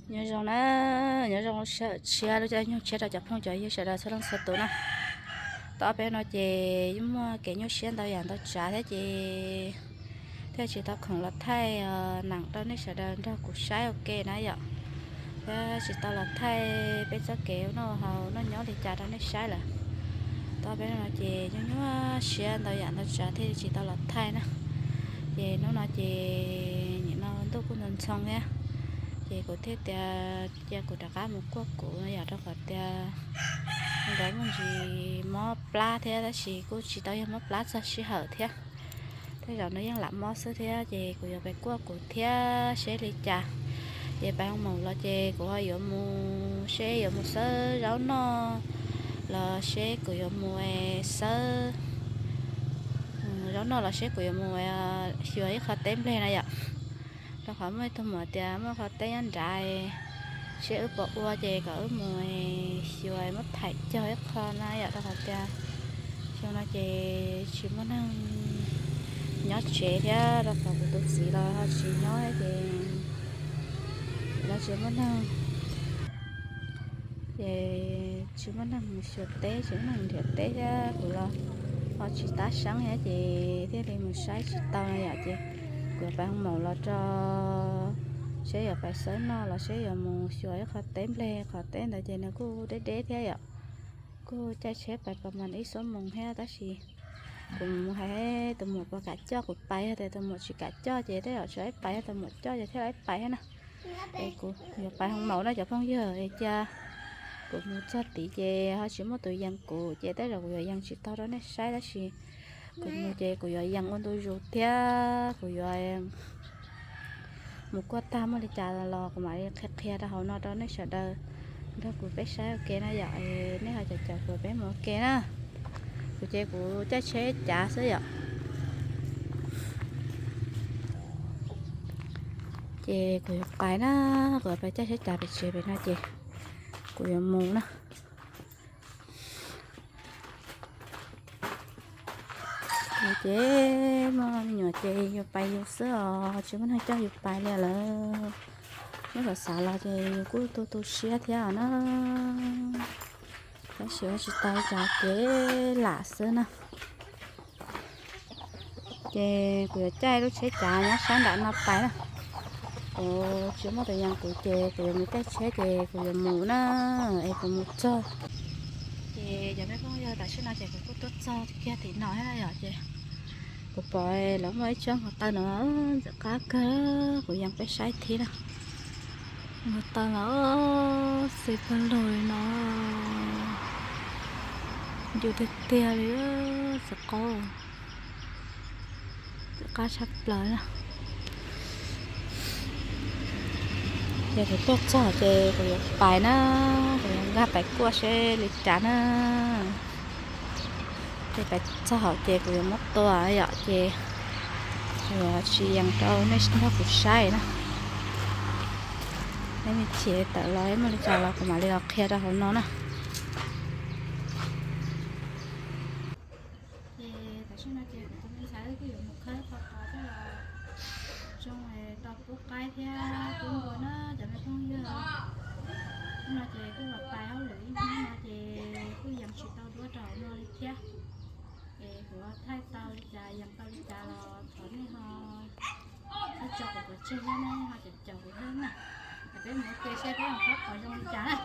Nyob zoo na, nyob zoo sawm tshiab lub caij nyoog tshiab rau cov phooj cov ywg sawv daws txhua leej txhua tus na. Tau ob peb no ces yeej muaj kev nyuaj siab ntau yam ntau tsav thiab ces thiaj tsis tau khoom los thaij neem rau nej sawv daws nrog kuv saib ua ke na yom. Thiab tsis tau los thaij peb txoj kev noj haus noj nyob li cas rau nej saib lawm. Tau ob peb no ces nyuaj nyuaj siab ntau yam ntau tsav thiaj tsis tau los thaij na. Ces hnub no ces nim no ntuj kuj ntxhoo ntxhoo thiab, ces kuv thiaj tias cia kuv rov qab mus kuaj kuv no yom, rau qhov tias nkawd muaj ntsis mob plab thiab tab sis kuj tsis tau yog mob plab txog sij hawm thiab. Tej zaum nws yeej lam mob xwb thiab ces kuv yuav pais kuaj kuv thiab seb li cas. Ces pais hoo maum los ces kuv ho yuav mus seb yuav mus xawb zaub noj los seb kuv yuav mus xawb zaub noj los seb kuv yuav mus xyuas ib qho teb nplej na yom. Rau qhov muaj ib tug muam tias muaj qhov teb nyob nrad, seb wb puas ua ces kom wb mus xyuas muab thaij cog ib qho na yom, rau qhov tias xyoo no ces tsis muaj neeg nyob tsev thiab rau qhov kuv tus txiv los ho tsis nyob ces no tsis muaj neeg, ces tsis muaj neeg mus xyuas teb, tsis muaj neeg nrhiav teb thiab kuv los ho tsis tab seeb thiab ces thiaj li mus saib tsis tau na yom. Ces kuv yuav pais hoo maum los rau seb yuav pais xawb noj los seb yuav mus xyuas ib qho teb nplej, qhov teb ntawd ces nws kuj deb deb thiab yom. Kuj caij tsheb pais pas mas ib xuab moos thiab tab sis kuv mus hais tus muam puas kam coj kuv pais, yog tias tus muam tsis kam coj ces tej zaum tsis laib pais, yog tus muam coj ces thiaj laib pais thiab na. Es kuv yuav pais hoo maum na cov phooj ywg, es cia kuv mus txog tid ces ho tsis muaj tus yees kuv ces tej zaum kuv yuav yees tsis tau rau nej saib tab sis kuv mus ces kuv yuav yees ua ntu zus thiab kuv yuav mus kuaj tag muaj li cas los kuv mam li qhia qhia rau hauv no rau nej sawv daws nrog kuv peb saib ua ke na yom. Nej ho caum caum kuv peb mus ua ke na. Kuv ces kuv caij tsheb cav xwb yom. Ces kuv yuav pais na, kuv yuav pais caij tsheb cav pem tsev pem no ces kuv yuav mus na. Ces muaj me nyuam ces yus pais yus xwb os, tsis muaj neeg coj yus pais li lawm. Muab xav xav los ces yus kuj tu tu siab thiab os na. Tab sis ua tsis tau, cas kev lam xwb na. Ces kuv yuav caij lub tsheb cav nyob sab nram no pais na. Kuv tsis muaj tus yees kuv ces kuv yuav mus caij tsheb ces kuv yuav mus na, es kuv mus txog. Ces cov me phooj ywg, tam sim no ces kuv kuj tuaj txog kiag tim no thiab na yom. Ces kuv pom lawv muaj ib tsob nqos taw no ntxim qab kawg, kuv yees peb saib thiab na. Nqos taw mas xis pawg lug li no, ncw tiag tiag li, txiv qaub, txiv qab tshaj plaws na. Ces kuv tuaj txog ces kuv yuav pais na, kuv yuav nkag pais kuaj seb li cas na. Ces pais txog hauv ces kuv yuav muab tua yom, ces kuv yuav tsis yees rau nej nrog kuv saib na. Nej me chim tawm los muaj li cas los kuv mam li los qhia rau hauv no na. Ces tam sim no ces kuv tus me ntxhais wb kuj yuav mus khawb qhov qos thiab los zoo tau pub qaib thiab pub npua na cov me phooj ywg. Hnub no ces kuj los pais hauj lwm ib hnub no ces kuj yees tsis tau duab rau hauv no li thiab. Ces kuv thaij tau li cas yees tau li cas los thov nej ho txhob tso kuv pov tseg thiab nej ho caum caum kuv thiab na. Es peb mus ua ke seb peb mus khawb qos zoo li cas na.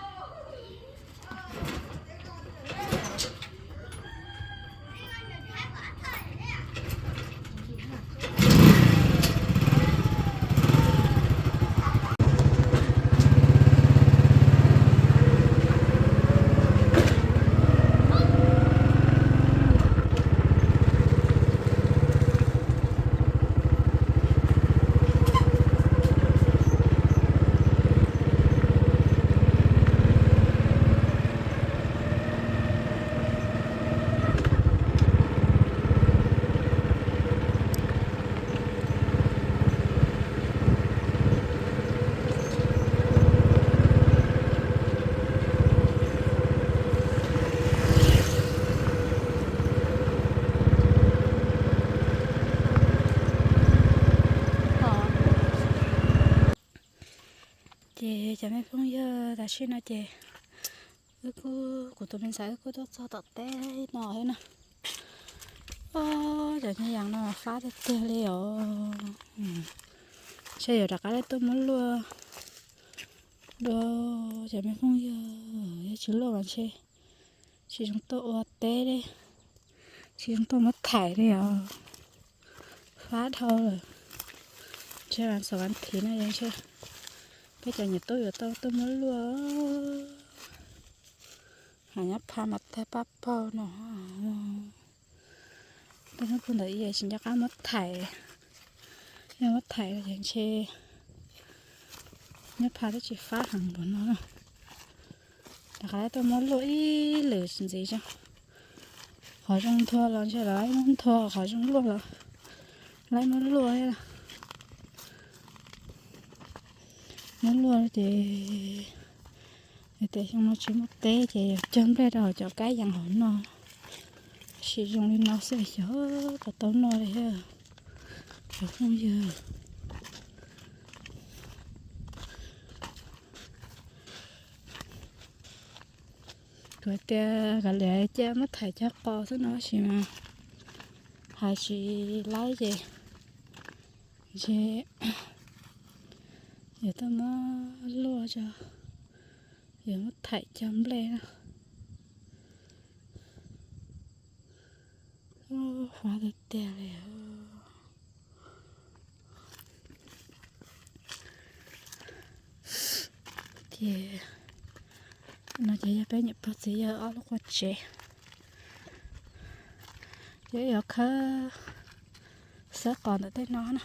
Ces cov me phooj ywg, tam sim no ces wb kuj, kuv tus me ntxhais wb kuj tuaj txog tom teb no thiab na. Cov nyob yas no fab tiag tiag li os. Ntshe yuav rov qab tuaj muab luaj dua, cov me phooj ywg, yog tsis luaj mas ntshe tsis zoo tuaj ua teb li, tsis zoo tuaj muab thaim li os. Fab dhau lawm. Ntshe vas xaum vas thiv no ntshe peb cov niam tub yuav tau tuaj muab luaj. Hais nyob pha mas tag pab paug no. Tej hnub puag ntawd tsis nco qab muab thaim, yog muab thaim ces ntshe nyob pha twb tsis fab heev npaum no. Rov qab tuaj muab luaj ib lwm ntxiv tso. Qhov zoo nthua los ntshe lawv muab nthua, qhov zoo luaj los lawv muab luaj. Muab luaj ces tias xyoo no tsis muaj teb ces yuav cog nplej rau hauv cov kab yees hauv no. Tab sis zoo li no xwb xyov puas tau noj li thiab cov phooj ywg. Kuv tias kav liam cia muab thaim cog qos xwb no tab sis mas hais tsis laib ces ntshe yuav tuaj muab luaj tso, yuav muab thaim cog nplej na. Fab tiag tiag li. Ces no ces yog peb niam pog txiv yawg ob lub qua tsev. Ces yuav khawb xawb qos ntawm tej no na.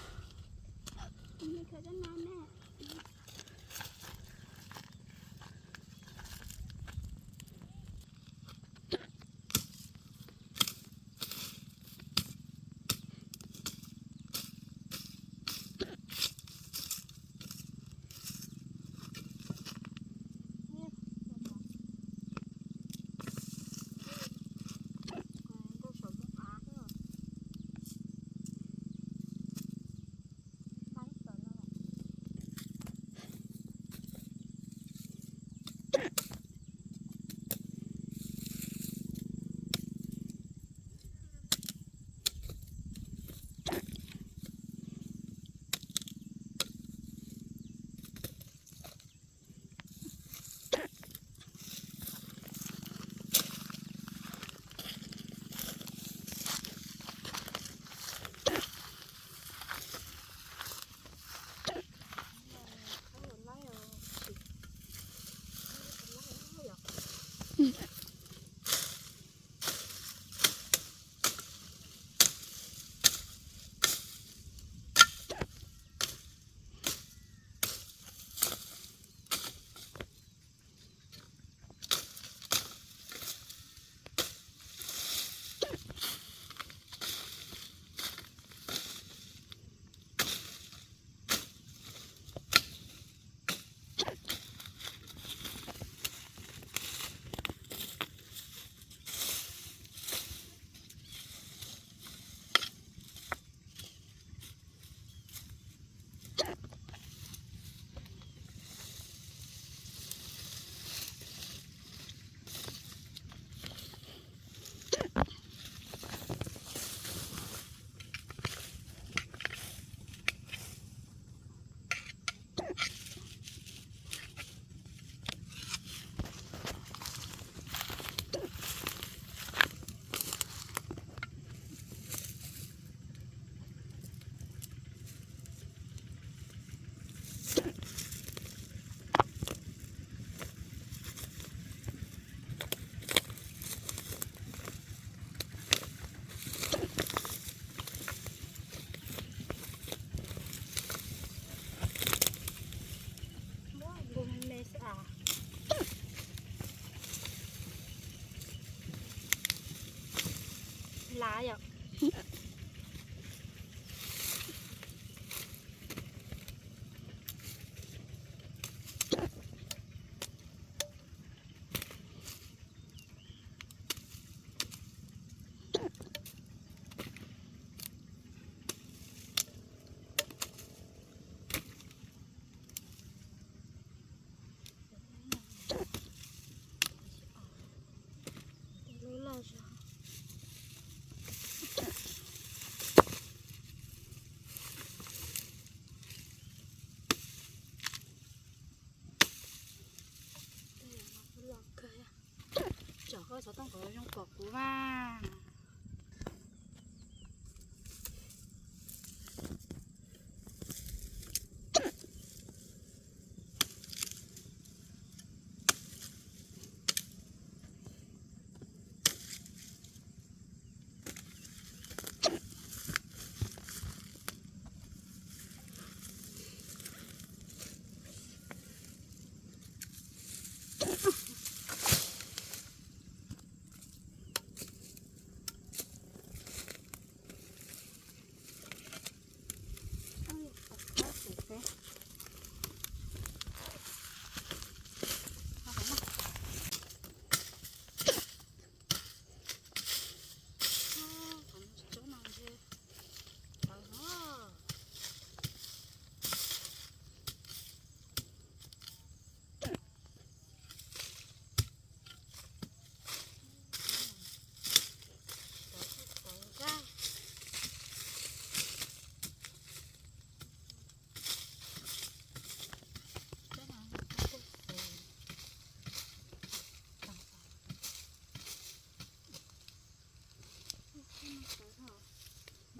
Xov tooj kom zoo kom kuv mas.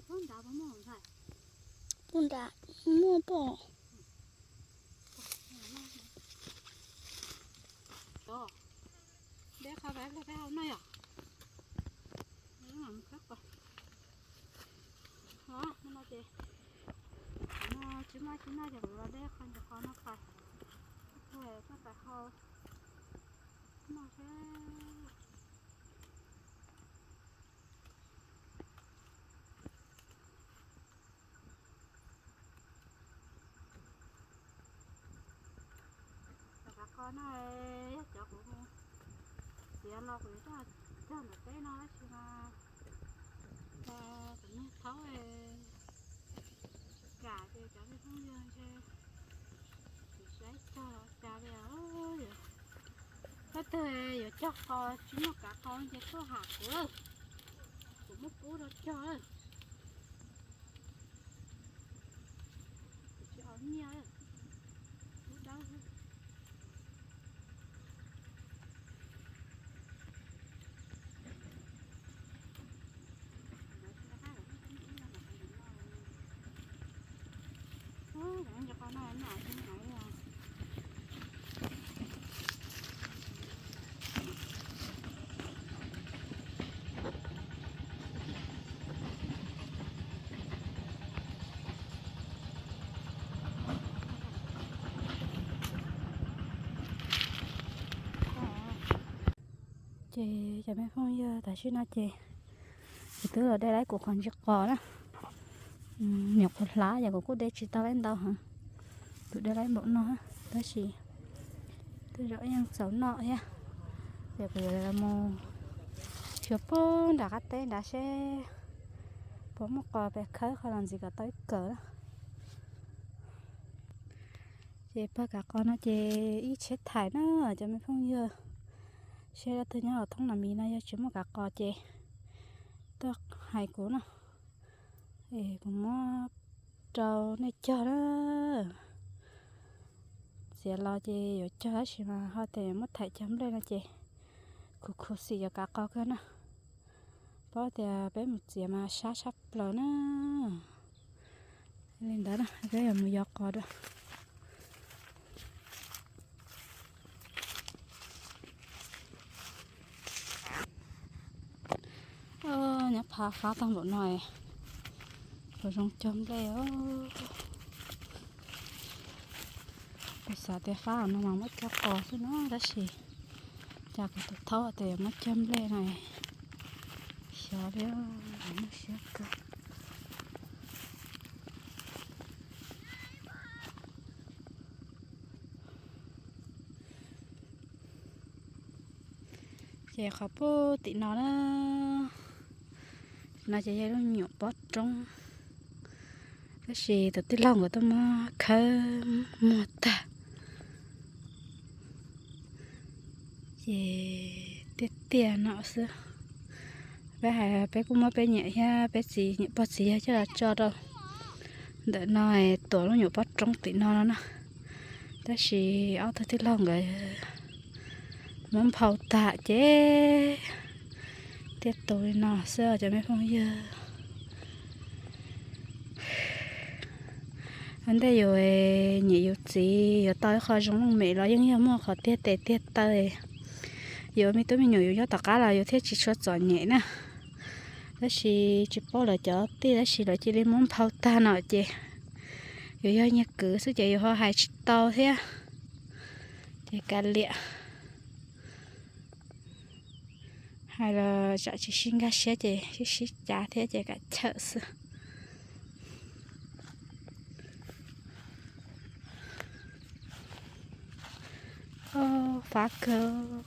Puag nrad muaj pom. Dej qhov no yom. Khab qos. Os, no ces, no tsis muaj tsis noj ces kuv los dej qhov ntawm qhov no pais. Koj pais hau noj seb. Cov kav qos no yog cov kuv mus txiav los kuv yuav coj cog ntawm teb no tab sis mas kuv niag thaub tsis kam ces cov me phooj ywg ntshe kuv saib cog los cas li. Koj twg yuav cog qos tsis muaj kav qos ces tuaj ham kuv, kuv muab pub rau cog. Kuv tsis ua nyiaj, pub dawb. Ces cov me phooj ywg, tam sim no ces kuv twb los de laib kuv qhov ntsis qos na. Nyuam qhuav hlav ces kuv kuj de tsis tau laib ntau heev. Kuv de laib npaum no tab sis tej zaum yeej txaus noj thiab. Ces kuv yuav mus xyuas puag nram qab teb nrad seb puas muaj qos pes khawb qhov los ntxiv kom tau ib kawm na. Ces pawg kav qos no ces ib tsheb thaim na cov me phooj ywg. Seb leej twg nyob hauv thoob Nam Mis no yog tsis muaj kav qos ces tuaj hais kuv no, es kuv muab rau nej cog na. Txiav los ces yuav cog tab sis mas ho tias yuav muab thaim cog nplej no ces kuv khuv xim cov kav qos kawg na. Paub tias peb mus txiav mas sab sab plaws na. Li ntawd na peb yuav mus yos qos dua. Nyob phav fab tag npaum no, kuv zoo cog nplej. Kuv xav tias fab no mas muab cog qos xwb no tab sis cas kuv tus thaub tias yuav muab cog nplej no, xyov li, muaj siab kawg. Ces qhov puag tim no na, no ces yog lub nyuam pob roob, tab sis tus tij laug nkawd tuaj muab khawb muag tag. Ces tiaj tiaj no xwb. Peb hais peb kuj muab peb niam thiab peb txiv, niam pog txiv yawg coj los tso rau ntawm no, tuam lub nyuam pob roob tim no no na. Tab sis ob tug tij laug nkawd Muab nphau tag ces thiaj tu li no xwb cov me phooj ywg. Ua ntej yus nyem yus txiv yuav tau ib qho zoo looj mem los yeej yog muaj qhov tiag tes tiag taw. Yus ua me tub me nyuam yus nyob tom qab los yus thiaj tsis tshua txom nyem na. Tab sis tsis paub lawv cov tij tab sis lawv cia li muab nphau tag no ces yus yog nyiag kwv xwb ces yus ho hais tsis tau thiab. Ces kav liam, hais los tsam tsis sib nkag siab ces sib sib cav thiab ces kam chawm xwb. Fab kawg.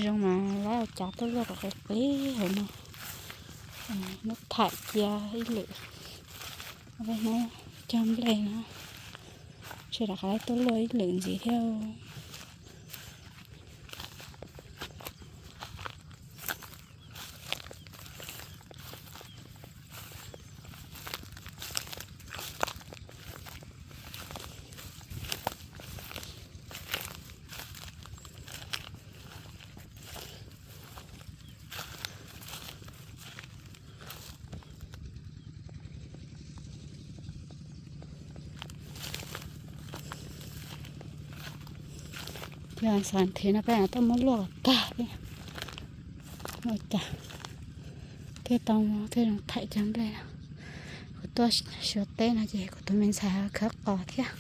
Zoo mas lawv cov tuaj luaj kom qis qis hauv no. Muab thaim cia ib lwm, hnub cog nplej no, ntshe rov qab tuaj luaj ib lwm ntxiv thiab. Yog xav nrhiav no peb tuaj muab luaj tag thiab. Ua cas thiaj tau thiaj zoo thaim cog nplej no. Kuv tuaj xyuas teb no ces kuv tus me ntxhais khawb qos thiab.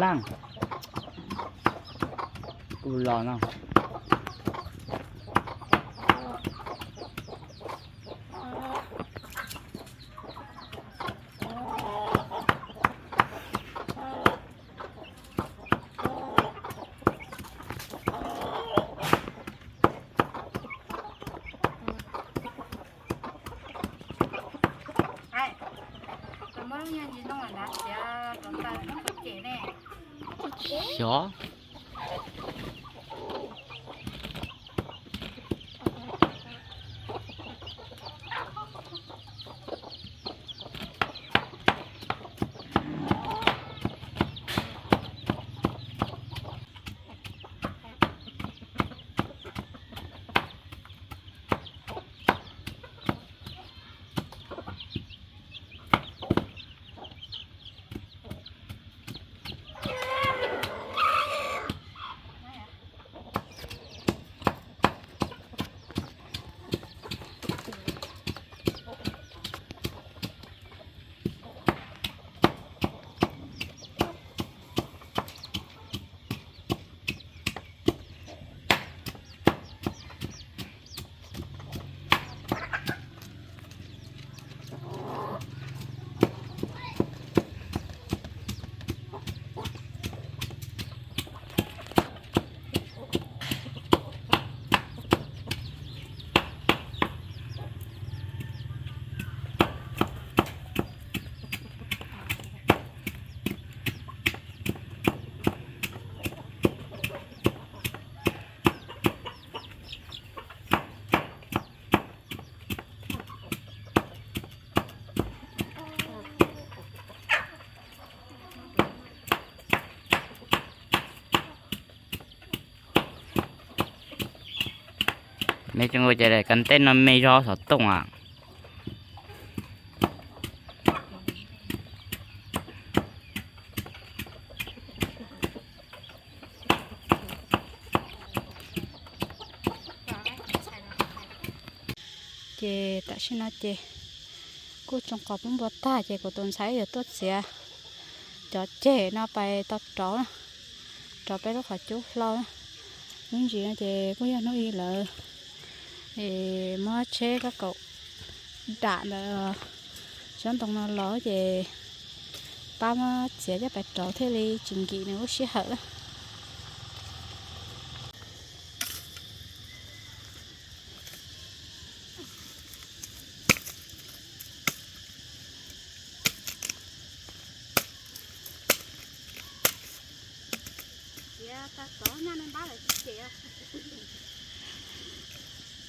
Laj, kuv los no. Xyov. Me tseem ua cas daim kas ntej no me zog xov tooj a. Ces tam sim no ces kuj tsoo qos pub npua tag ces kuv tus ntxhais yuav tuaj txiav cov ceg no pais tau rauv, rauv peb lub qhov cub hlau. Lub ntsis no ces kuj yog hnub ib lawv muab tsheb kab kaum dam ntawd tsob ntoo no los ces pab muab txiav coj pais rauv thiaj li tsis nkim nws lub sij hawm. Txiav tag tov nyaj nej npab lawv tsis cem.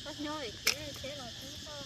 Koj nyob es kev tsheb los twb tau.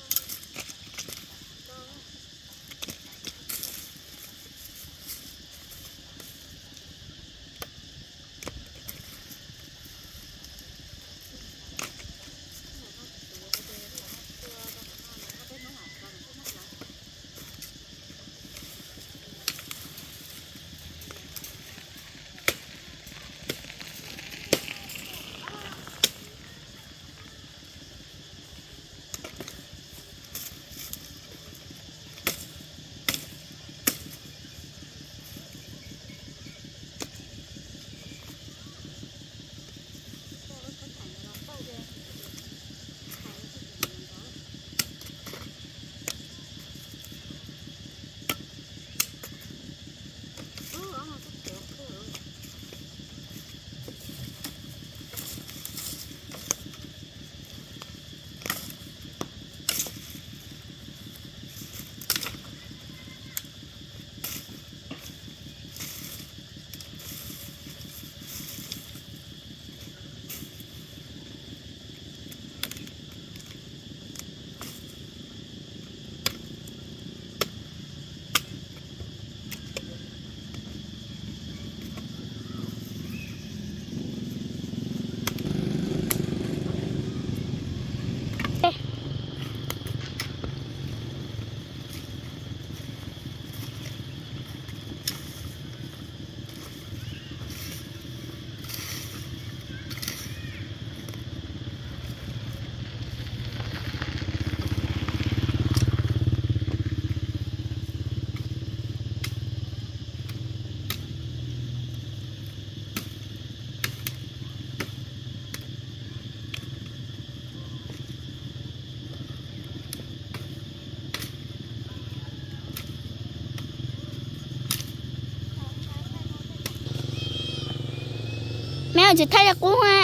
Meb tsis thaij li qub ha.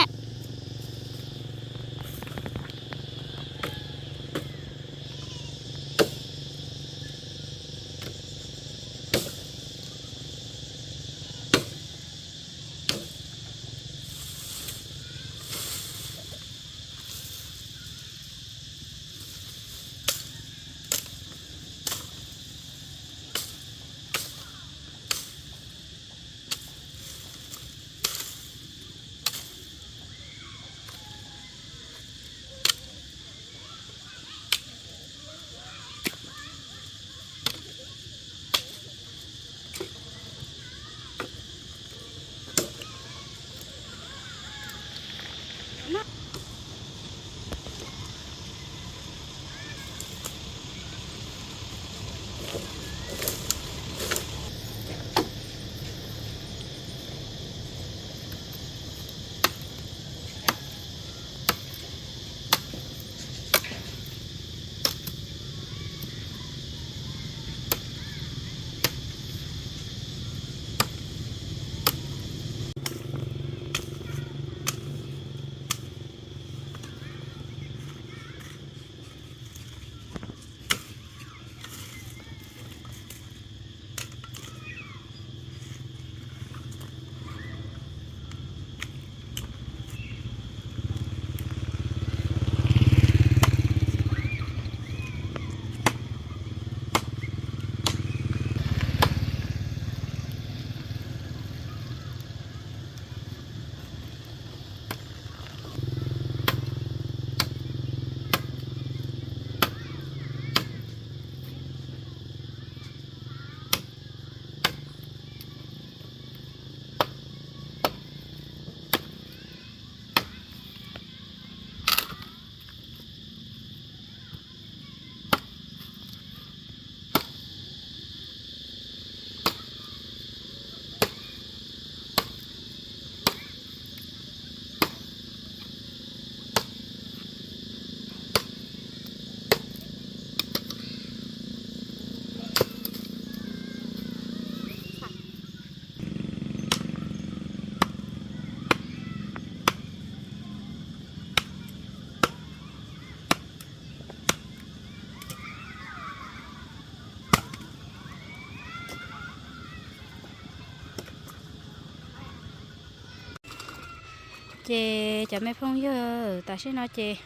Ces cov me phooj ywg, tam sim no ces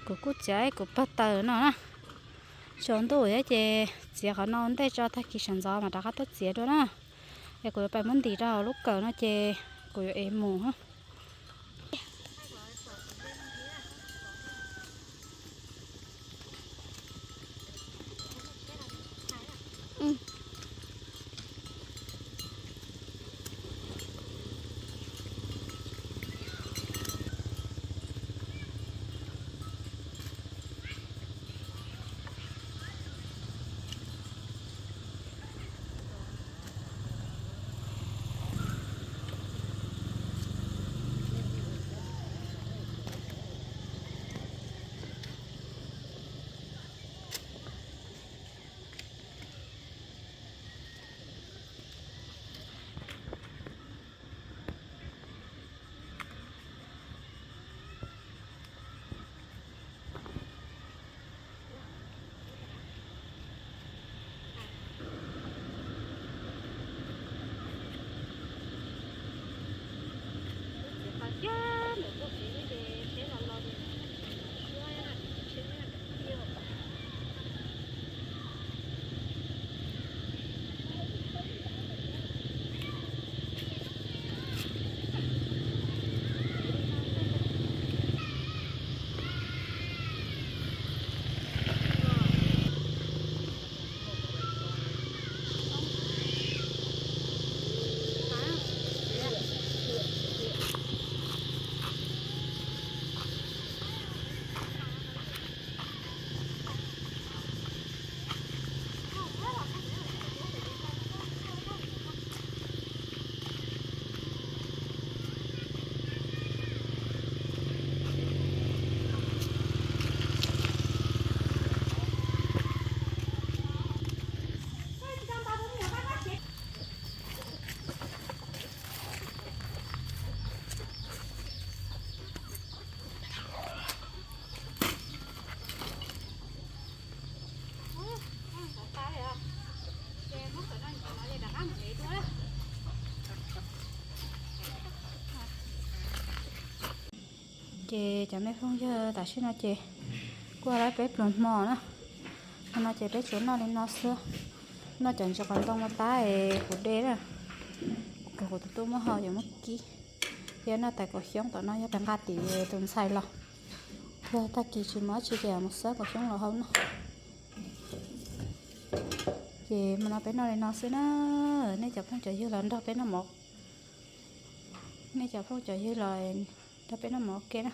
kuv kuj txiav kuv pawg taws no na. Tsaus ntuj thiab ces txiav qhov no ua ntej tso, tag kis sawv ntxov mam rov qab tuaj txiav dua na. Es kuv yuav pais muab ntim rau hauv lub kawm no ces kuv yuav ev mus. Ces cov me phooj ywg, tam sim no ces kuj lawv peb pluas hmo na, hmo no ces peb tsuas noj li no xwb. Noj cov ntsis qos ntoo mus tab es kuv de na, kuv kuv tus tub muab hau yuav muab kib. Yog noj tais kaum xyoob tom no yog pes nqa tim tus ntxhais los, yog tag kis tsis muaj dab tsi ces mus xawb kaum xyoob los hau no. Ces hmo no peb noj li no xwb na. Nej cov phooj cov ywg los nrog peb noj mov, nej cov phooj cov ywg los nrog peb noj mov ua ke na.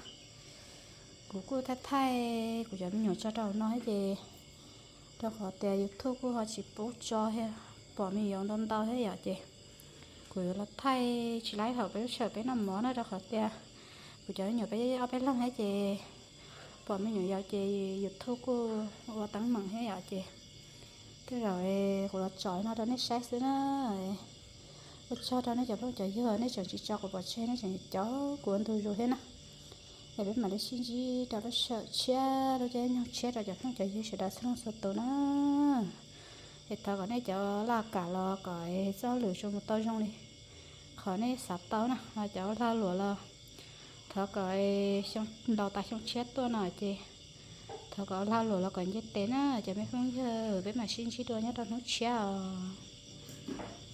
Kuv kuj thaij thaij kuv cov me nyuam tso rau no thiab ces rau qhov tias YouTube kuj ho tsis pub tso thiab, pom me nyuam ntau ntau thiab yom ces kuv yuav los thaij tsis laib thaum peb lub sij hawm peb noj mov na, rau qhov tias kuv cov me nyuam peb ob peb leeg thiab ces pom me nyuam yaus ces YouTube kuj ua teeb meem thiab yom ces tej zaum kuv los tso no rau nej saib xwb na. Ua tsaug rau nej cov phooj cov ywg nej tseem tsis tso kuv pov tseg, nej tseem caum kuv ua ntu zus thiab na. Es peb mam li sib ntsib rau lub sij hawm tshiab, lub caij nyoog tshiab rau cov phooj cov ywg sawv daws txhua leej txhua tus na. Es thov kom nej cov laj kam los kom txoj hauj lwm tsuas mus tau zoo li qhov nej xav tau na. Cov lag luam los thov kom xyoo, ntaus tas xyoo tshiab tuaj no ces thov kom lag luam los kom nce tes na cov me phooj ywg, peb mam sib ntsib dua nyob rau hnub tshiab os.